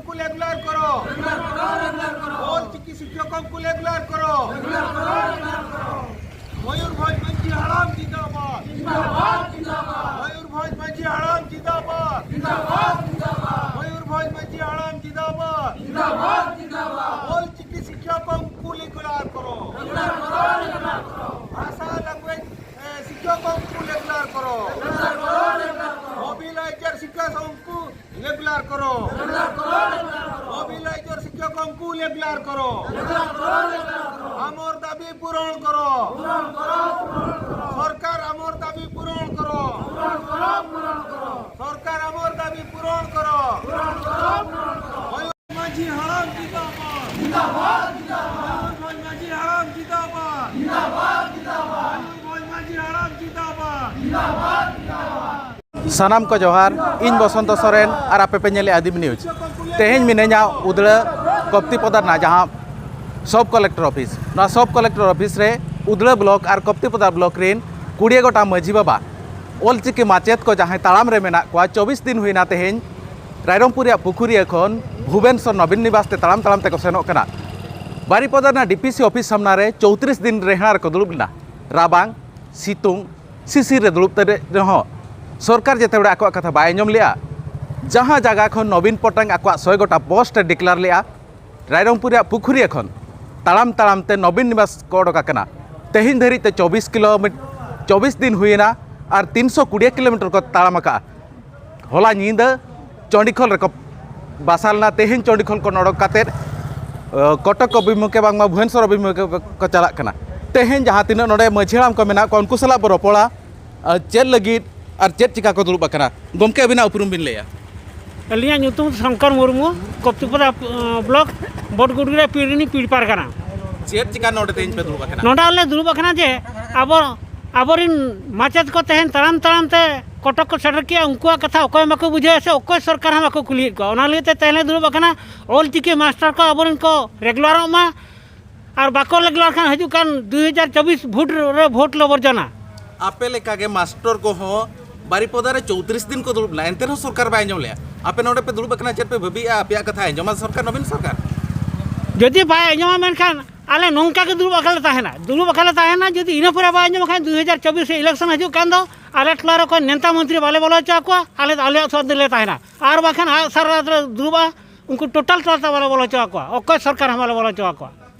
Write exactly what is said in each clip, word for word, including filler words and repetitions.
को रेगुलर करो। ऑल चिकी शिक्षकों को रेगुलर करो। मयूरभंज मंझी हड़ाम जिंदाबाद। मयूरभंज मंझी हड़ाम जिंदाबाद। मयूरभंज मंझी हड़ाम जिंदाबाद। ऑल चिकी शिक्षकों को रेगुलर करो। भाषा लैंग्वेज, ए, शिक्षकों को रेगुलर करो। मोबिलाइजर शिक्षकों को रेगुलर करो। मोबिलाइजर शिक्षकों को रेगुलर करो। আমার দাবি পূরণ করো। সরকার আমার দাবি পূরণ করো। সরকার আমার দাবি পূরণ করো। ময়ূর মাঝি হারাম জিন্দাবাদ। ময়ূর মাঝি হারাম জিন্দাবাদ। ময়ূর মাঝি হারাম জিন্দাবাদ। ᱥᱟᱱᱟᱢ ᱠᱚ ᱡᱚᱦᱟᱨ, ᱤᱧ ᱵᱚᱥᱚᱱᱛᱚ ᱥᱚᱨᱮᱱ ᱟᱨ ᱟᱯᱮ ᱯᱮ ᱧᱮᱞᱮᱫᱼᱟ ᱟᱹᱫᱤᱢ ᱱᱤᱭᱩᱡᱽ᱾ ᱛᱮᱦᱮᱧ ᱢᱤᱱᱟᱹᱧᱟ ᱩᱫᱽᱲᱟᱹ ᱠᱚᱯᱛᱤᱯᱚᱫᱟ ᱨᱮᱱᱟᱜ ᱡᱟᱦᱟᱸ ᱥᱚᱵ ᱠᱚᱞᱮᱠᱴᱚᱨ ᱚᱯᱷᱤᱥ, ᱱᱚᱣᱟ ᱥᱚᱵ ᱠᱚᱞᱮᱠᱴᱚᱨ ᱚᱯᱷᱤᱥ ᱨᱮ ᱩᱫᱽᱲᱟᱹ ᱵᱞᱚᱠ ᱟᱨ ᱠᱚᱯᱛᱤᱯᱚᱫᱟ ᱵᱞᱚᱠ ᱨᱮᱱ ᱠᱩᱲᱤ ᱜᱚᱴᱟᱝ ᱢᱟᱹᱡᱷᱤ ᱵᱟᱵᱟ ᱚᱞᱪᱤᱠᱤ ᱢᱟᱪᱮᱫ ᱠᱚ ᱡᱟᱦᱟᱸᱭ ᱛᱟᱲᱟᱢ ᱨᱮ ᱢᱮᱱᱟᱜ ᱠᱚᱣᱟ, ᱪᱚᱵᱵᱤᱥ ᱫᱤᱱ ᱦᱩᱭᱱᱟ ᱛᱮᱦᱮᱧ ᱨᱟᱭᱨᱚᱝᱯᱩᱨ ᱨᱮᱭᱟᱜ ᱯᱩᱠᱷᱩᱨᱤᱭᱟᱹ ᱠᱷᱚᱱ ᱵᱷᱩᱵᱮᱱᱥᱚᱨ ᱱᱚᱵᱤᱱ ᱱᱤᱵᱟᱥ ᱛᱮ ᱛᱟᱲᱟᱢ ᱛᱟᱲᱟᱢ ᱛᱮᱠᱚ ᱥᱮᱱᱚᱜ ᱠᱟᱱᱟ᱾ ᱵᱟᱨᱤᱯᱚᱫᱟ ᱨᱮᱱᱟᱜ ᱰᱤᱯᱤᱥᱤ ᱚᱯᱷᱤᱥ ᱥᱟᱢᱱᱟ ᱨᱮ ᱪᱳᱭᱛᱨᱤᱥ ᱫᱤᱱ ᱨᱮᱦᱲᱟ ᱨᱮᱠᱚ ᱫᱩᱲᱩᱵ ᱞᱮᱱᱟ᱾ ᱨᱟᱵᱟᱝ, ᱥᱤᱛᱩᱝ, ᱥᱤᱥᱤᱨ ᱨᱮ ᱫᱩᱲᱩᱵ ᱛᱮ ᱨᱮᱦᱚᱸ ᱥᱚᱨᱠᱟᱨ ᱡᱮᱛᱮ ᱦᱚᱲ ᱟᱠᱚᱣᱟᱜ ᱠᱟᱛᱷᱟ ᱵᱟᱭ ᱟᱸᱡᱚᱢ ᱞᱮᱜᱼᱟ᱾ ᱡᱟᱦᱟᱸ ᱡᱟᱭᱜᱟ ᱠᱷᱚᱱ ᱱᱚᱵᱤᱱ ᱯᱚᱴᱱᱟᱭᱮᱠ ᱟᱠᱚᱣᱟᱜ ᱥᱚᱭ ᱜᱚᱴᱟ ᱯᱳᱥᱴ ᱮ ᱰᱤᱠᱞᱮᱭᱟᱨ ᱞᱮᱜᱼᱟ, ᱨᱟᱭᱨᱚᱝᱯᱩᱨ ᱨᱮᱭᱟᱜ ᱯᱩᱠᱷᱩᱨᱤᱭᱟᱹ ᱠᱷᱚᱱ ᱛᱟᱲᱟᱢ ᱛᱟᱲᱟᱢ ᱛᱮ ᱱᱚᱵᱤᱱ ᱱᱤᱵᱟᱥ ᱠᱚ ᱚᱰᱚᱠ ᱟᱠᱟᱱᱟ᱾ ᱛᱮᱦᱮᱧ ᱫᱷᱟᱹᱨᱤᱡ ᱛᱮ ᱪᱚᱵᱵᱤᱥ ᱠᱤᱞᱳᱢᱤᱴ-, ᱪᱚᱵᱵᱤᱥ ᱫᱤᱱ ᱦᱩᱭᱮᱱᱟ ᱟᱨ ᱛᱤᱱᱥᱚ ᱠᱩᱲᱤ ᱠᱤᱞᱳᱢᱤᱴᱟᱨ ᱠᱚ ᱛᱟᱲᱟᱢ ᱟᱠᱟᱫᱼᱟ᱾ ᱦᱚᱞᱟ ᱧᱤᱫᱟᱹ ᱪᱚᱱᱰᱤᱠᱷᱚᱞ ᱨᱮᱠᱚ ᱵᱟᱥᱟ ᱞᱮᱱᱟ, ᱛᱮᱦᱮᱧ ᱪᱚᱱᱰᱤᱠᱷᱚᱞ ᱠᱷᱚᱱ ᱚᱰᱚᱠ ᱠᱟᱛᱮᱫ, ᱟᱹ, ᱠᱚᱴᱚᱠ ᱚᱵᱷᱤᱢᱩᱠᱷᱮ ᱵᱟᱝᱢᱟ ᱵᱷᱩᱵᱚᱱᱮᱥᱚᱨ ᱚᱵᱷᱤᱢᱩᱠᱷᱮ ᱠᱚ ᱪᱟᱞᱟᱜ ᱠᱟᱱᱟ᱾ ᱛᱮᱦᱮᱧ ᱡᱟᱦᱟᱸ ᱛᱤᱱᱟᱹᱜ ᱱᱚᱰᱮ ᱢᱟᱹᱡᱷᱤ ᱦᱟᱲᱟᱢ ᱠᱚ ᱢᱮᱱᱟᱜ ᱠᱚᱣᱟ, ᱩᱱᱠᱩ ᱥᱟᱞᱟᱜ ᱵᱚ ᱨᱚᱯᱚᱲᱟ᱾ ᱟᱨ ᱪᱮᱫ ᱞᱟᱹᱜᱤᱫ ᱟᱨ ᱪᱮᱫ ᱪᱤᱠᱟ ᱠᱚ ᱫᱩᱲᱩᱵ ᱟᱠᱟᱱᱟ? ᱜᱚᱢᱠᱮ, ᱟᱹᱵᱤᱱᱟᱜ ᱩᱯᱨᱩᱢ ᱵᱤᱱ ᱞᱟᱹᱭᱟ? ᱟᱹᱞᱤᱧᱟᱜ ᱧᱩᱛᱩᱢ ᱥᱚᱝᱠᱚᱨ ᱢᱩᱨᱢᱩ, ᱠᱚᱯᱛᱤᱯᱚᱫᱟ, ᱟᱸ, ᱵᱞᱚᱠ ᱵᱚᱴᱜᱩᱰᱜᱩᱲᱟ ᱯᱤᱲ ᱨᱤᱱᱤᱡ ᱯᱤᱲᱯᱟᱨ ᱠᱟᱱᱟ᱾ ᱪᱮᱫ ᱪᱤᱠᱟ ᱱᱚᱰᱮ ᱛᱮᱦᱮᱧ ᱯᱮ ᱫᱩᱲᱩᱵ ᱟᱠᱟᱱᱟ? ᱱᱚᱰᱮ ᱟᱞᱮ ᱫᱩᱲᱩᱵ ᱟᱠᱟᱱᱟ ᱡᱮ ᱟᱵᱚ, ᱟᱵᱚᱨᱤᱱ ᱢᱟᱪᱮᱫ ᱠᱚ ᱛᱮᱦᱮᱧ ᱛᱟᱲᱟᱢ ᱛᱟᱲᱟᱢ ᱛᱮ ᱠᱚᱴᱚᱠ ᱠᱚ ᱥᱮᱴᱮᱨ ᱠᱮᱜᱼᱟ, ᱩᱱᱠᱩᱣᱟᱜ ᱠᱟᱛᱷᱟ ᱚᱠᱚᱭ ᱦᱚᱸ ᱵᱟᱠᱚ ᱵᱩᱡᱷᱟᱹᱣᱮᱫᱼᱟ ᱥᱮ ᱚᱠᱚᱭ ᱥᱚᱨᱠᱟᱨ ᱦᱚᱸ ᱵᱟᱠᱚ ᱠᱩᱞᱤᱭᱮᱫ ᱠᱚᱣᱟ᱾ ᱚᱱᱟ ᱞᱟᱹᱜᱤᱫ ᱛᱮ ᱛᱮᱦᱮᱧ ᱞᱮ ᱫᱩᱲᱩᱵ ᱟᱠᱟᱱᱟ, ᱚᱞ ᱪᱤᱠᱤ ᱢᱟᱥᱴᱟᱨ ᱠᱚ ᱟᱵᱚᱨᱤᱱ ᱠᱚ ᱨᱮᱜᱩᱞᱟᱨᱚᱜ ᱢᱟ᱾ ᱟᱨ ᱵᱟᱠᱚ ᱨᱮᱜᱩᱞᱟᱨ ᱠᱷᱟᱱ ᱦᱤᱡᱩᱜ ᱠᱟᱱ ᱫᱩᱭ ᱦᱟᱡᱟᱨ ᱪᱚᱵᱵᱤᱥ ᱵᱷᱳᱴ ᱨᱮ ᱵᱷᱳᱴ ᱞᱮ ᱵᱚᱨᱡᱚᱱᱟ᱾ ᱟᱯᱮ ᱞᱮᱠᱟᱜᱮ ᱢᱟᱥᱴᱚᱨ ᱠᱚᱦᱚᱸ ᱵᱟᱨᱤᱯᱚᱫᱟ ᱨᱮ ᱪᱳᱭᱛᱨᱤᱥ ᱫᱤᱱ ᱠᱚ ᱫᱩᱲᱩᱵ ᱞᱮᱱᱟ, ᱮᱱᱛᱮ ᱨᱮᱦᱚᱸ ᱥᱚᱨᱠᱟᱨ ᱵᱟᱭ ᱟᱸᱡᱚᱢ ᱞᱮᱜᱼᱟ᱾ ᱟᱯᱮ ᱱᱚᱰᱮ ᱯᱮ ᱫᱩᱲᱩᱵ ᱟᱠᱟᱱᱟ, ᱪᱮᱫ ᱯᱮ ᱵᱷᱟᱹᱵᱤᱭᱮᱫᱼᱟ? ᱟᱯᱮᱭᱟᱜ ᱠᱟᱛᱷᱟ ᱟᱸᱡᱚᱢᱟ ᱥᱚᱨᱠᱟᱨ, ᱱᱚᱵᱤᱱ ᱥᱚᱨᱠᱟᱨ? ᱡᱩᱫᱤ ᱵᱟᱭ ᱟᱸᱡᱚᱢᱟ, ᱢᱮᱱᱠᱷᱟᱱ ᱟᱞᱮ ᱱᱚᱝᱠᱟ ᱜᱮ ᱫᱩᱲᱩᱵ ᱟᱠᱟᱱ ᱞᱮ ᱛᱟᱦᱮᱱᱟ᱾ ᱫᱩᱲᱩᱵ ᱟᱠᱟᱱ ᱞᱮ ᱛᱟᱦᱮᱱᱟ, ᱡᱩᱫᱤ ᱤᱱᱟᱹ ᱯᱚᱨᱮ ᱵᱟᱭ ᱟᱸᱡᱚᱢ ᱠᱷᱟᱱ, ᱫᱩ ᱦᱟᱡᱟᱨ ᱪᱚᱵᱵᱤᱥ ᱨᱮ election ᱦᱤᱡᱩᱜ ᱠᱟᱱ ᱫᱚ, ᱟᱞᱮ ᱴᱚᱞᱟ ᱨᱮ ᱚᱠᱚᱭ ᱱᱮᱛᱟ ᱢᱚᱱᱛᱨᱤ ᱵᱟᱞᱮ ᱵᱚᱞᱚ ᱦᱚᱪᱚ ᱟᱠᱚᱣᱟ, ᱟᱞᱮ ᱫᱚ ᱟᱞᱮᱭᱟᱜ ᱥᱚᱨ ᱨᱮᱞᱮ ᱛᱟᱦᱮᱱᱟ᱾ ᱟᱨ ᱵᱟᱠᱷᱟᱱ ᱟᱜ ᱥᱟᱨ ᱨᱮ ᱫᱩᱲᱩᱵᱼᱟ, ᱩᱱᱠᱩ total ᱴᱚᱞᱟ ᱛᱮ ᱵᱟᱞᱮ ᱵᱚᱞᱚ ᱦᱚᱪᱚ ᱟᱠᱚᱣᱟ, ᱚᱠᱚᱭ ᱥᱚᱨᱠᱟᱨ ᱦᱚᱸ ᱵᱟᱞᱮ ᱵᱚᱞᱚ ᱦᱚᱪᱚ ᱟᱠᱚᱣᱟ᱾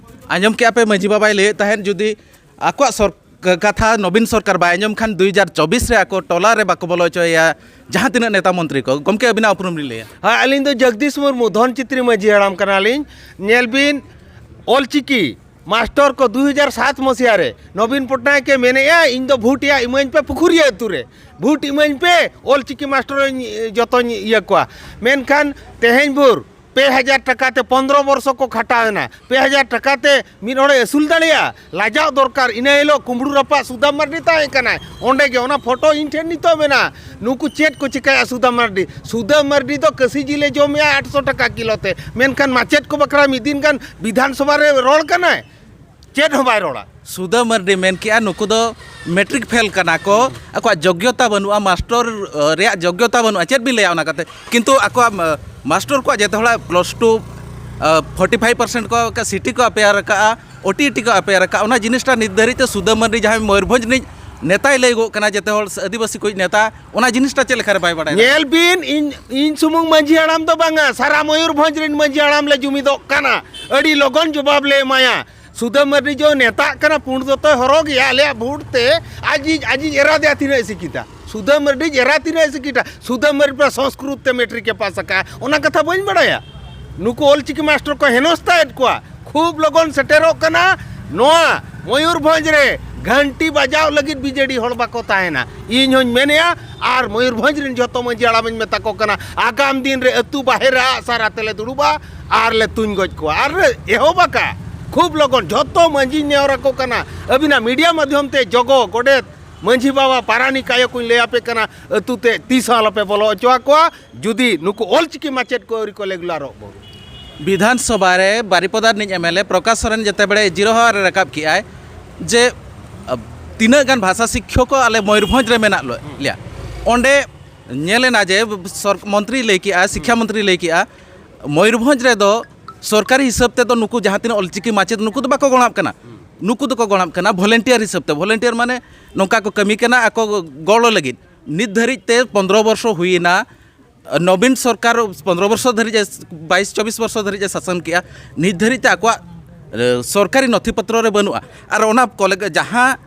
ᱟᱸᱡᱚᱢ ᱠᱮᱜᱼᱟ ᱯᱮ, ᱢᱟᱹᱡᱷᱤ ᱵᱟᱵᱟᱭ ᱞᱟᱹᱭᱮᱫ ᱛᱟᱦᱮᱸᱫ, ᱡᱩᱫᱤ ᱟᱠᱚᱣᱟᱜ ᱥᱚᱨ-, ᱠᱟᱛᱷᱟ ᱱᱚᱵᱤᱱ ᱥᱚᱨᱠᱟᱨ ᱵᱟᱭ ᱟᱸᱡᱚᱢ ᱠᱷᱟᱱ, ᱫᱩ ᱦᱟᱡᱟᱨ ᱪᱚᱵᱵᱤᱥ ᱨᱮ ᱟᱠᱚ ᱴᱚᱞᱟ ᱨᱮ ᱵᱟᱠᱚ ᱵᱚᱞᱚ ᱦᱚᱪᱚᱭᱮᱭᱟ ᱡᱟᱦᱟᱸ ᱛᱤᱱᱟᱹᱜ ᱱᱮᱛᱟ ᱢᱚᱱᱛᱨᱤ ᱠᱚ᱾ ᱜᱚᱢᱠᱮ, ᱟᱹᱵᱤᱱᱟᱜ ᱩᱯᱨᱩᱢ ᱞᱤᱧ ᱞᱟᱹᱭᱟ᱾ ᱦᱮᱸ, ᱟᱹᱞᱤᱧ ᱫᱚ ᱡᱚᱜᱽᱫᱤᱥ ᱢᱩᱨᱢᱩ, ᱫᱷᱚᱱ ᱪᱤᱛᱨᱤ ᱢᱟᱹᱡᱷᱤ ᱦᱟᱲᱟᱢ ᱠᱟᱱᱟᱞᱤᱧ᱾ ᱧᱮᱞ ᱵᱤᱱ, ᱚᱞᱪᱤᱠᱤ ᱢᱟᱥᱴᱚᱨ ᱠᱚ ᱫᱩ ᱦᱟᱡᱟᱨ ᱥᱟᱛ ᱢᱟᱹᱥᱤᱦᱟ ᱨᱮ ᱱᱚᱵᱤᱱ ᱯᱚᱴᱱᱟᱭᱮᱠ ᱮ ᱢᱮᱱᱮᱜᱼᱟ, "ᱤᱧ ᱫᱚ ᱵᱷᱳᱴ ᱭᱟ ᱤᱢᱟᱹᱧ ᱯᱮ ᱯᱩᱠᱷᱩᱨᱤᱭᱟᱹ ᱟᱹᱛᱩ ᱨᱮ, ᱵᱷᱳᱴ ᱤᱢᱟᱹᱧ ᱯᱮ, ᱚᱞᱪᱤᱠᱤ ᱢᱟᱥᱴᱚᱨ ᱤᱧ ᱡᱚᱛᱚᱧ ᱤᱭᱟᱹ ᱠᱚᱣᱟ᱾" ᱢᱮᱱᱠᱷᱟᱱ ᱛᱮᱦᱮᱧ ᱵᱷᱳᱨ ᱯᱮ ᱦᱟᱡᱟᱨ ᱴᱟᱠᱟ ᱛᱮ ᱯᱚᱱᱫᱽᱨᱚ ᱵᱚᱨᱥᱚ ᱠᱚ ᱠᱷᱟᱴᱟᱣ ᱮᱱᱟ, ᱯᱮ ᱦᱟᱡᱟᱨ ᱴᱟᱠᱟ ᱛᱮ ᱢᱤᱫ ᱦᱚᱲᱮ ᱟᱹᱥᱩᱞ ᱫᱟᱲᱮᱭᱟᱜᱼᱟ? ᱞᱟᱡᱟᱣ ᱫᱚᱨᱠᱟᱨ᱾ ᱤᱱᱟᱹ ᱦᱤᱞᱳᱜ ᱠᱩᱢᱵᱽᱲᱩ ᱨᱟᱯᱟᱜ ᱥᱩᱫᱟᱹᱢ ᱢᱟᱨᱰᱤ ᱛᱟᱦᱮᱸ ᱠᱟᱱᱟᱭ ᱚᱸᱰᱮ ᱜᱮ, ᱚᱱᱟ ᱯᱷᱳᱴᱳ ᱤᱧ ᱴᱷᱮᱱ ᱱᱤᱛᱚᱜ ᱢᱮᱱᱟᱜᱼᱟ᱾ ᱱᱩᱠᱩ ᱪᱮᱫ ᱠᱚ ᱪᱤᱠᱟᱹᱭᱟ ᱥᱩᱫᱟᱹᱢ ᱢᱟᱨᱰᱤ? ᱥᱩᱫᱟᱹᱢ ᱢᱟᱨᱰᱤ ᱫᱚ ᱠᱟᱹᱥᱤ ᱡᱤᱞᱮ ᱡᱚᱢᱮᱜᱼᱟ ᱟᱴᱥᱚ ᱴᱟᱠᱟ ᱠᱤᱞᱳ ᱛᱮ, ᱢᱮᱱᱠᱷᱟᱱ ᱢᱟᱪᱮᱫ ᱠᱚ ᱵᱟᱠᱷᱨᱟ ᱢᱤᱫ ᱫᱤᱱ ᱜᱟᱱ ᱵᱤᱫᱷᱟᱱ ᱥᱚᱵᱷᱟ ᱨᱮ ᱨᱚᱲ ᱠᱟᱱᱟᱭ, ᱪᱮᱫ ᱦᱚᱸ ᱵᱟᱭ ᱨᱚᱲᱟ᱾ ᱥᱩᱫᱟᱹᱢ ᱢᱟᱨᱰᱤ ᱢᱮᱱ ᱠᱮᱜᱼᱟ, ᱱᱩᱠᱩ ᱫᱚ ᱢᱮᱴᱨᱤᱠ ᱯᱷᱮᱞ ᱠᱟᱱᱟ ᱠᱚ, ᱟᱠᱚᱣᱟᱜ ᱡᱳᱜᱽᱭᱚᱛᱟ ᱵᱟᱹᱱᱩᱜᱼᱟ, ᱢᱟᱥᱴᱚᱨ ᱨᱮᱭᱟᱜ ᱡᱳᱜᱽᱭᱚᱛᱟ ᱵᱵᱟᱹᱱᱩᱜᱼᱟ᱾ ᱪᱮᱫ ᱵᱤᱱ ᱞᱟᱹᱭᱟ ᱚᱱᱟ ᱠᱟᱛᱮ? ᱠᱤᱱᱛᱩ ᱟᱠᱚᱣᱟᱜ ᱢᱟᱥᱴᱚᱨ ᱠᱚᱣᱟᱜ ᱡᱮᱛᱮ ᱦᱚᱲᱟᱜ plus two forty five percent ᱠᱚ ᱥᱤᱴᱤ ᱠᱚ ᱟᱯᱮᱭᱟᱨ ᱟᱠᱟᱫᱼᱟ, ᱳᱴᱤ ᱠᱚ ᱟᱯᱮᱭᱟᱨ ᱟᱠᱟᱫᱼᱟ, ᱚᱱᱟ ᱡᱤᱱᱤᱥᱴᱟ ᱱᱤᱛ ᱫᱷᱟᱹᱨᱤᱡ ᱛᱮ ᱥᱩᱫᱟᱹᱢ ᱢᱟᱨᱰᱤ, ᱡᱟᱦᱟᱸᱭ ᱢᱚᱭᱩᱨᱵᱷᱚᱸᱡᱽ ᱨᱤᱱᱤᱡ ᱱᱮᱛᱟᱭ ᱞᱟᱹᱭᱚᱜ ᱠᱟᱱᱟ, ᱡᱮᱛᱮ ᱦᱚᱲ ᱟᱹᱫᱤᱵᱟᱹᱥᱤ ᱠᱚ ᱱᱮᱛᱟ, ᱚᱱᱟ ᱡᱤᱱᱤᱥᱴᱟ ᱪᱮᱫ ᱞᱮᱠᱟ ᱨᱮ ᱵᱟᱭ ᱵᱟᱲᱟᱭᱟ? ᱧᱮᱞ ᱵᱤᱱ, ᱤᱧ, ᱤᱧ ᱥᱩᱢᱩᱝ ᱢᱟᱹᱡᱷᱤ ᱦᱟᱲᱟᱢ ᱫᱚ ᱵᱟᱝᱟ, ᱥᱟᱨᱟ ᱢᱚᱭᱩᱨᱵᱷᱚᱸᱡᱽ ᱨᱤᱱ ᱢᱟᱹᱡᱷᱤ ᱦᱟᱲᱟᱢ ᱞᱮ ᱡᱩᱢᱤᱫᱚᱜ ᱠᱟᱱᱟ᱾ ᱟᱹᱰᱤ ᱞᱚᱜᱚᱱ ᱡᱚᱵᱟᱵ ᱞᱮ ᱮᱢᱟᱭᱟ᱾ ᱥᱩᱫᱟᱹᱢ ᱢᱟᱨᱰᱤ ᱡᱚ ᱱᱮᱛᱟᱜ ᱠᱟᱱᱟ, ᱯᱩᱸᱰ ᱫᱚᱛᱚᱭ ᱦᱚᱨᱚᱜᱮᱭᱟ, ᱟᱞᱮᱭᱟᱜ ᱵᱷᱳᱴ ᱛᱮ ᱟᱡᱤᱡ, ᱟᱡᱤᱡ ᱮᱨᱟ ᱫᱮᱭᱟ ᱛᱤᱱᱟᱹᱜ ᱮ ᱥᱤᱠᱷᱤᱛᱟ? ᱥᱩᱫᱟᱹᱢ ᱢᱟᱨᱰᱤ ᱮᱨᱟ ᱛᱤᱱᱟᱹᱜ ᱮ ᱥᱤᱠᱷᱤᱛᱟ? ᱥᱩᱫᱟᱹᱢ ᱢᱟᱨᱰᱤ ᱯᱩᱨᱟᱹ ᱥᱚᱝᱥᱠᱨᱩᱛ ᱛᱮ ᱢᱮᱴᱨᱤᱠ ᱮ ᱯᱟᱥ ᱟᱠᱟᱫᱼᱟ, ᱚᱱᱟ ᱠᱟᱛᱷᱟ ᱵᱟᱹᱧ ᱵᱟᱲᱟᱭᱟ? ᱱᱩᱠᱩ ᱚᱞᱪᱤᱠᱤ ᱢᱟᱥᱴᱟᱨ ᱠᱚ ᱦᱮᱱᱚᱥᱛᱟᱭᱮᱫ ᱠᱚᱣᱟ᱾ ᱠᱷᱩᱵ ᱞᱚᱜᱚᱱ ᱥᱮᱴᱮᱨᱚᱜ ᱠᱟᱱᱟ ᱱᱚᱣᱟ ᱢᱚᱭᱩᱨᱵᱷᱚᱸᱡᱽ ᱨᱮ ᱜᱷᱟᱱᱴᱤ ᱵᱟᱡᱟᱣ ᱞᱟᱹᱜᱤᱫ ᱵᱤᱡᱮᱰᱤ ᱦᱚᱲ ᱵᱟᱠᱚ ᱛᱟᱦᱮᱱᱟ᱾ ᱤᱧ ᱦᱚᱧ ᱢᱮᱱᱮᱜᱼᱟ, ᱟᱨ ᱢᱚᱭᱩᱨᱵᱷᱚᱸᱡᱽ ᱨᱮᱱ ᱡᱷᱚᱛᱚ ᱢᱟᱹᱡᱷᱤ ᱦᱟᱲᱟᱢᱤᱧ ᱢᱮᱛᱟ ᱠᱚ ᱠᱟᱱᱟ, ᱟᱜᱟᱢ ᱫᱤᱱ ᱨᱮ ᱟᱹᱛᱩ ᱵᱟᱦᱮᱨ ᱨᱮ ᱟᱜ ᱥᱟᱨ ᱟᱛᱮ ᱞᱮ ᱫᱩᱲᱩᱵᱼᱟ ᱟᱨ ᱞᱮ ᱛᱩᱧ ᱜᱚᱡ ᱠᱚᱣᱟ ᱟᱨ ᱞᱮ ᱮᱦᱚᱵ ᱟᱠᱟ᱾ ᱠᱷᱩᱵ ᱞᱚᱜᱚᱱ ᱡᱷᱚᱛᱚ ᱢᱟᱹᱡᱷᱤᱧ ᱱᱮᱦᱚᱨ ᱟᱠᱚ ᱠᱟᱱᱟ, ᱟᱹᱵᱤᱱᱟᱜ ᱢᱤᱰᱤᱭᱟ ᱢᱟᱫᱽᱫᱷᱚᱢ ᱛᱮ ᱡᱚᱜᱚ, ᱜᱚᱰᱮᱛ, ᱢᱟᱹᱡᱷᱤ ᱵᱟᱵᱟ, ᱯᱟᱨᱟᱱᱤᱠ ᱟᱭᱳ ᱠᱚᱧ ᱞᱟᱹᱭ ᱟᱯᱮ ᱠᱟᱱᱟ, ᱟᱹᱛᱩ ᱛᱮ ᱛᱤᱥ ᱦᱚᱸ ᱟᱞᱚᱯᱮ ᱵᱚᱞᱚ ᱦᱚᱪᱚ ᱟᱠᱚᱣᱟ᱾ ᱡᱩᱫᱤ ᱱᱩᱠᱩ ᱚᱞᱪᱤᱠᱤ ᱢᱟᱪᱮᱫ ᱠᱚ ᱟᱹᱣᱨᱤ ᱠᱚ ᱨᱮᱜᱩᱞᱟᱨᱚᱜ ᱵᱚᱱ᱾ ᱵᱤᱫᱷᱟᱱ ᱥᱚᱵᱷᱟ ᱨᱮ ᱵᱟᱨᱤᱯᱚᱫᱟ ᱨᱤᱱᱤᱡ M L A Prakash Soren ᱡᱮᱛᱮ ᱵᱮᱲᱮ ᱡᱤᱨᱳ ᱦᱟᱣᱟ ᱨᱮ ᱨᱟᱠᱟᱵ ᱠᱮᱜᱼᱟᱭ ᱡᱮ, ᱟ, ᱛᱤᱱᱟᱹᱜ ᱜᱟᱱ ᱵᱷᱟᱥᱟ ᱥᱤᱠᱠᱷᱚᱠ ᱟᱞᱮ ᱢᱚᱭᱩᱨᱵᱷᱚᱸᱡᱽ ᱨᱮ ᱢᱮᱱᱟᱜ ᱞᱮ-, ᱞᱮᱭᱟ, ᱚᱸᱰᱮ ᱧᱮᱞᱮᱱᱟ ᱡᱮ ᱥᱚᱨ-, ᱢᱚᱱᱛᱨᱤᱭ ᱞᱟᱹᱭ ᱠᱮᱜᱼᱟ, ᱥᱤᱠᱠᱷᱟ ᱢᱚᱱᱛᱨᱤᱭ ᱞᱟᱹᱭ ᱠᱮᱜᱼᱟ, ᱢᱚᱭᱩᱨᱵᱷᱚᱸᱡᱽ ᱨᱮᱫᱚ ᱥᱚᱨᱠᱟᱨᱤ ᱦᱤᱥᱟᱹᱵ ᱛᱮᱫᱚ ᱱᱩᱠᱩ ᱡᱟᱦᱟᱸ ᱛᱤᱱᱟᱹᱜ ᱚᱞᱪᱤᱠᱤ ᱢᱟᱪᱮᱫ, ᱱᱩᱠᱩ ᱫᱚ ᱵᱟᱠᱚ ᱜᱚᱲᱟᱜ ᱠᱟᱱᱟ᱾ ᱱᱩᱠᱩ ᱫᱚᱠᱚ ᱜᱚᱲᱟᱜ ᱠᱟᱱᱟ ᱵᱷᱚᱞᱮᱱᱴᱤᱭᱟᱨ ᱦᱤᱥᱟᱹᱵ ᱛᱮ᱾ ᱵᱷᱚᱞᱮᱱᱴᱤᱭᱟᱨ ᱢᱟᱱᱮ ᱱᱚᱝᱠᱟ ᱠᱚ ᱠᱟᱹᱢᱤ ᱠᱟᱱᱟ ᱟᱠᱚ ᱜᱚᱲᱚ ᱞᱟᱹᱜᱤᱫ᱾ ᱱᱤᱛ ᱫᱷᱟᱹᱨᱤᱡ ᱛᱮ ᱯᱚᱱᱫᱽᱨᱚ ᱵᱚᱨᱥᱚ ᱦᱩᱭᱮᱱᱟ, ᱱᱚᱵᱤᱱ ᱥᱚᱨᱠᱟᱨ ᱯᱚᱱᱫᱽᱨᱚ ᱵᱚᱨᱥᱚ ᱫᱷᱟᱹᱨᱤᱡ ᱮ, ᱵᱟᱭᱤᱥ ᱪᱚᱵᱵᱤᱥ ᱵᱚᱨᱥᱚ ᱫᱷᱟᱹᱨᱤᱡ ᱮ ᱥᱟᱥᱚᱱ ᱠᱮᱜᱼᱟ, ᱱᱤᱛ ᱫᱷᱟᱹᱨᱤᱡ ᱛᱮ ᱟᱠᱚᱣᱟᱜ, ᱮ, ᱥᱚᱨᱠᱟᱨᱤ ᱱᱚᱛᱷᱤ ᱯᱚᱛᱨᱚ ᱨᱮ ᱵᱟᱹᱱᱩᱜᱼᱟ᱾ ᱟᱨ ᱚᱱᱟ ᱠᱚᱞᱮᱡᱽ ᱡᱟᱦᱟᱸ,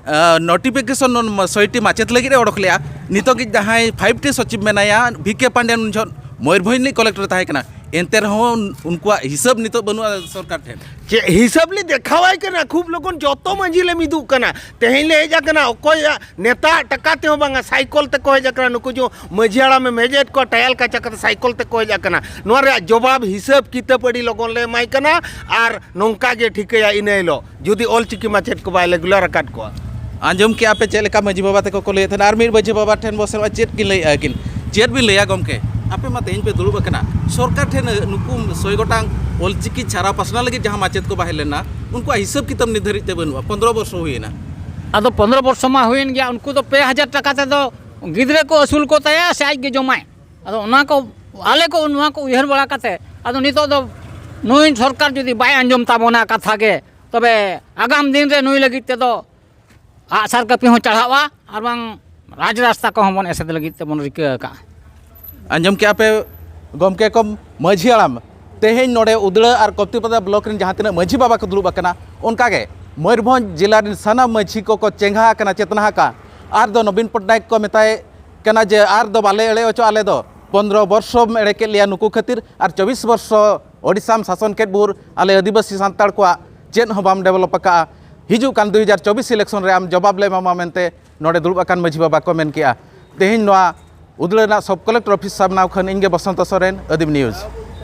ᱮ, ᱱᱳᱴᱤᱯᱷᱤᱠᱮᱥᱚᱱ ᱥᱚᱭᱴᱤ ᱢᱟᱪᱮᱫ ᱞᱟᱹᱜᱤᱫ ᱮ ᱚᱰᱚᱠ ᱞᱮᱜᱼᱟ, ᱱᱤᱛᱚᱜ ᱜᱮ ᱡᱟᱦᱟᱸᱭ ᱯᱷᱟᱭᱤᱵᱷ ᱴᱤ ᱥᱚᱪᱤᱵᱽ ᱢᱮᱱᱟᱭᱟ, ᱵᱷᱤ ᱠᱮ ᱯᱟᱱᱰᱮᱱ, ᱩᱱ ᱡᱚᱦᱚᱜ ᱢᱚᱭᱩᱨᱵᱷᱚᱸᱡᱽ ᱨᱤᱱᱤᱡ ᱠᱚᱞᱮᱠᱴᱚᱨ ᱮ ᱛᱟᱦᱮᱸ ᱠᱟᱱᱟ, ᱮᱱᱛᱮ ᱨᱮᱦᱚᱸ ᱩᱱᱠᱩᱣᱟᱜ ᱦᱤᱥᱟᱹᱵ ᱱᱤᱛᱚᱜ ᱵᱟᱹᱱᱩᱜᱼᱟ ᱥᱚᱨᱠᱟᱨ ᱴᱷᱮᱱ᱾ ᱪᱮᱫ ᱦᱤᱥᱟᱹᱵ ᱞᱮ ᱫᱮᱠᱷᱟᱣᱟᱭ ᱠᱟᱱᱟ? ᱠᱷᱩᱵ ᱞᱚᱜᱚᱱ ᱡᱚᱛᱚ ᱢᱟᱹᱡᱷᱤ ᱞᱮ ᱢᱤᱫᱩᱜ ᱠᱟᱱᱟ᱾ ᱛᱮᱦᱮᱧ ᱞᱮ ᱦᱮᱡ ᱟᱠᱟᱱᱟ, ᱚᱠᱚᱭᱟᱜ ᱱᱮᱛᱟ ᱴᱟᱠᱟ ᱛᱮᱦᱚᱸ ᱵᱟᱝᱟ, ᱥᱟᱭᱠᱚᱞ ᱛᱮᱠᱚ ᱦᱮᱡ ᱟᱠᱟᱱᱟ᱾ ᱱᱩᱠᱩ ᱡᱚ ᱢᱟᱹᱡᱷᱤ ᱦᱟᱲᱟᱢᱮᱢ ᱦᱮᱡ ᱮᱫ ᱠᱚᱣᱟ, ᱴᱟᱭᱟᱞ ᱠᱟᱪᱟ ᱠᱟᱛᱮ ᱥᱟᱭᱠᱚᱞ ᱛᱮᱠᱚ ᱦᱮᱡ ᱟᱠᱟᱱᱟ᱾ ᱱᱚᱣᱟ ᱨᱮᱭᱟᱜ ᱡᱚᱵᱟᱵ, ᱦᱤᱥᱟᱹᱵ ᱠᱤᱛᱟᱹᱵ ᱟᱹᱰᱤ ᱞᱚᱜᱚᱱ ᱞᱮ ᱮᱢᱟᱭ ᱠᱟᱱᱟ᱾ ᱟᱨ ᱱᱚᱝᱠᱟ ᱜᱮ ᱴᱷᱤᱠᱟᱹᱭᱟ ᱤᱱᱟᱹ ᱦᱤᱞᱳᱜ, ᱡᱩᱫᱤ ᱚᱞ ᱪᱤᱠᱤ ᱢᱟᱪᱮᱫ ᱠᱚ ᱵᱟᱭ ᱨᱮᱜᱩᱞᱟᱨ ᱟᱠᱟᱫ ᱠᱚᱣᱟ᱾ ᱟᱸᱡᱚᱢ ᱠᱮᱜᱼᱟ ᱯᱮ ᱪᱮᱫ ᱞᱮᱠᱟ ᱢᱟᱹᱡᱷᱤ ᱵᱟᱵᱟ ᱛᱟᱠᱚ ᱠᱚ ᱞᱟᱹᱭᱮᱫ ᱛᱟᱦᱮᱱᱟ᱾ ᱟᱨ ᱢᱤᱫ ᱢᱟᱹᱡᱷᱤ ᱵᱟᱵᱟ ᱴᱷᱮᱱ ᱵᱚ ᱥᱮᱱᱚᱜᱼᱟ, ᱪᱮᱫ ᱠᱤᱱ ᱞᱟᱹᱭᱮᱫᱼᱟ ᱠᱤᱱ? ᱪᱮᱫ ᱵᱤᱱ ᱞᱟᱹᱭᱟ ᱜᱚᱢᱠᱮ? ᱟᱯᱮ ᱢᱟ ᱛᱮᱦᱮᱧ ᱯᱮ ᱫᱩᱲᱩᱵ ᱟᱠᱟᱱᱟ, ᱥᱚᱨᱠᱟᱨ ᱴᱷᱮᱱ ᱱᱩᱠᱩ ᱥᱚᱭ ᱜᱚᱴᱟᱝ ᱚᱞ ᱪᱤᱠᱤ ᱪᱷᱟᱨᱟᱣ ᱯᱟᱥᱱᱟᱣ ᱞᱟᱹᱜᱤᱫ ᱡᱟᱦᱟᱸ ᱢᱟᱪᱮᱫ ᱠᱚ ᱵᱟᱦᱮᱞ ᱞᱮᱱᱟ, ᱩᱱᱠᱩᱣᱟᱜ ᱦᱤᱥᱟᱹᱵ ᱠᱤᱛᱟᱹᱵ ᱱᱤᱛ ᱫᱷᱟᱹᱨᱤᱡ ᱛᱮ ᱵᱟᱹᱱᱩᱜᱼᱟ, ᱯᱚᱱᱫᱽᱨᱚ ᱵᱚᱨᱥᱚ ᱦᱩᱭᱮᱱᱟ᱾ ᱟᱫᱚ ᱯᱚᱱᱫᱽᱨᱚ ᱵᱚᱨᱥᱚ ᱢᱟ ᱦᱩᱭᱮᱱ ᱜᱮᱭᱟ, ᱩᱱᱠᱩ ᱫᱚ ᱯᱮ ᱦᱟᱡᱟᱨ ᱴᱟᱠᱟ ᱛᱮᱫᱚ ᱜᱤᱫᱽᱨᱟᱹ ᱠᱚ ᱟᱹᱥᱩᱞ ᱠᱚ ᱛᱟᱭᱟ ᱥᱮ ᱟᱡ ᱜᱮ ᱡᱚᱢᱟᱭ? ᱟᱫᱚ ᱚᱱᱟ ᱠᱚ, ᱟᱞᱮ ᱠᱚ ᱱᱚᱣᱟ ᱠᱚ ᱩᱭᱦᱟᱹᱨ ᱵᱟᱲᱟ ᱠᱟᱛᱮ, ᱟᱫᱚ ᱱᱤᱛᱚᱜ ᱫᱚ ᱱᱩᱭ ᱥᱚᱨᱠᱟᱨ ᱡᱩᱫᱤ ᱵᱟᱭ ᱟᱸᱡᱚᱢ ᱛᱟᱵᱚᱱᱟ ᱠᱟᱛᱷᱟ ᱜᱮ, ᱛᱚᱵᱮ ᱟᱜᱟᱢ ᱫᱤᱱ ᱨᱮ ᱱᱩᱭ ᱞᱟᱹᱜᱤᱫ ᱛᱮᱫᱚ ᱟᱜᱼᱥᱟᱨ ᱠᱟᱹᱯᱤ ᱦᱚᱸ ᱪᱟᱲᱦᱟᱜᱼᱟ, ᱟᱨ ᱵᱟᱝ ᱨᱟᱡᱽ ᱨᱟᱥᱛᱟ ᱠᱚᱦᱚᱸ ᱵᱚᱱ ᱮᱥᱮᱫ ᱞᱟᱹᱜᱤᱫ ᱛᱮᱵᱚᱱ ᱨᱤᱠᱟᱹ ᱟᱠᱟᱫᱼᱟ᱾ ᱟᱸᱡᱚᱢ ᱠᱮᱜᱼᱟ ᱯᱮ ᱜᱚᱢᱠᱮ ᱠᱚ, ᱢᱟᱹᱡᱷᱤ ᱦᱟᱲᱟᱢ, ᱛᱮᱦᱮᱧ ᱱᱚᱰᱮ ᱩᱫᱽᱲᱟ ᱟᱨ ᱠᱚᱯᱛᱤᱯᱟᱫᱟ ᱵᱞᱚᱠ ᱨᱮᱱ ᱡᱟᱦᱟᱸ ᱛᱤᱱᱟᱹᱜ ᱢᱟᱹᱡᱷᱤ ᱵᱟᱵᱟ ᱠᱚ ᱫᱩᱲᱩᱵ ᱟᱠᱟᱱᱟ, ᱚᱱᱠᱟᱜᱮ ᱢᱚᱭᱩᱨᱵᱷᱚᱸᱡᱽ ᱡᱮᱞᱟ ᱨᱮᱱ ᱥᱟᱱᱟᱢ ᱢᱟᱹᱡᱷᱤ ᱠᱚᱠᱚ ᱪᱮᱸᱜᱷᱟ ᱟᱠᱟᱱᱟ, ᱪᱮᱛᱱᱟ ᱟᱠᱟᱱᱟ᱾ ᱟᱨ ᱫᱚ ᱱᱚᱵᱤᱱ ᱯᱚᱴᱱᱟᱭᱮᱠ ᱠᱚ ᱢᱮᱛᱟᱭ ᱠᱟᱱᱟ ᱡᱮ ᱟᱨ ᱫᱚ ᱵᱟᱞᱮ ᱮᱲᱮ ᱦᱚᱪᱚ, ᱟᱞᱮ ᱫᱚ ᱯᱚᱱᱫᱽᱨᱚ ᱵᱚᱨᱥᱚᱢ ᱮᱲᱮ ᱠᱮᱫ ᱞᱮᱭᱟ ᱱᱩᱠᱩ ᱠᱷᱟᱹᱛᱤᱨ, ᱟᱨ ᱪᱚᱵᱵᱤᱥ ᱵᱚᱨᱥᱚ ᱳᱰᱤᱥᱟᱢ ᱥᱟᱥᱚᱱ ᱠᱮᱫ ᱵᱷᱳᱨ ᱟᱞᱮ ᱟᱹᱫᱤᱵᱟᱹᱥᱤ ᱥᱟᱱᱛᱟᱲ ᱠᱚᱣᱟᱜ ᱪᱮᱫ ᱦᱚᱸ ᱵᱟᱢ ᱰᱮᱵᱷᱞᱚᱯ ᱟᱠᱟᱫᱼᱟ᱾ ᱦᱤᱡᱩᱜ ᱠᱟᱱ ᱫᱩ ᱦᱟᱡᱟᱨ ᱪᱚᱵᱵᱤᱥ ᱤᱞᱮᱠᱥᱚᱱ ᱨᱮ ᱟᱢ ᱡᱚᱵᱟᱵ ᱞᱮ ᱮᱢᱟᱢᱟ ᱢᱮᱱᱛᱮ ᱱᱚᱰᱮ ᱫᱩᱲᱩᱵ ᱟᱠᱟᱱ ᱢᱟᱹᱡᱷᱤ ᱵᱟᱵᱟ ᱠᱚ ᱢᱮᱱ ᱠᱮᱜᱼᱟ᱾ ᱛᱮᱦᱮᱧ ᱱᱚᱣᱟ ᱩᱫᱽᱲᱟ ᱨᱮᱱᱟᱜ ᱥᱚᱵᱽ ᱠᱚᱞᱮᱠᱴᱚᱨ ᱚᱯᱷᱤᱥ ᱥᱟᱢᱱᱟ ᱠᱷᱚᱱ ᱤᱧ ᱜᱮ ᱵᱚᱥᱚᱱᱛᱚ ᱥᱚᱨᱮᱱ, ᱟᱹᱫᱤᱢ ᱱᱤᱭᱩᱡᱽ᱾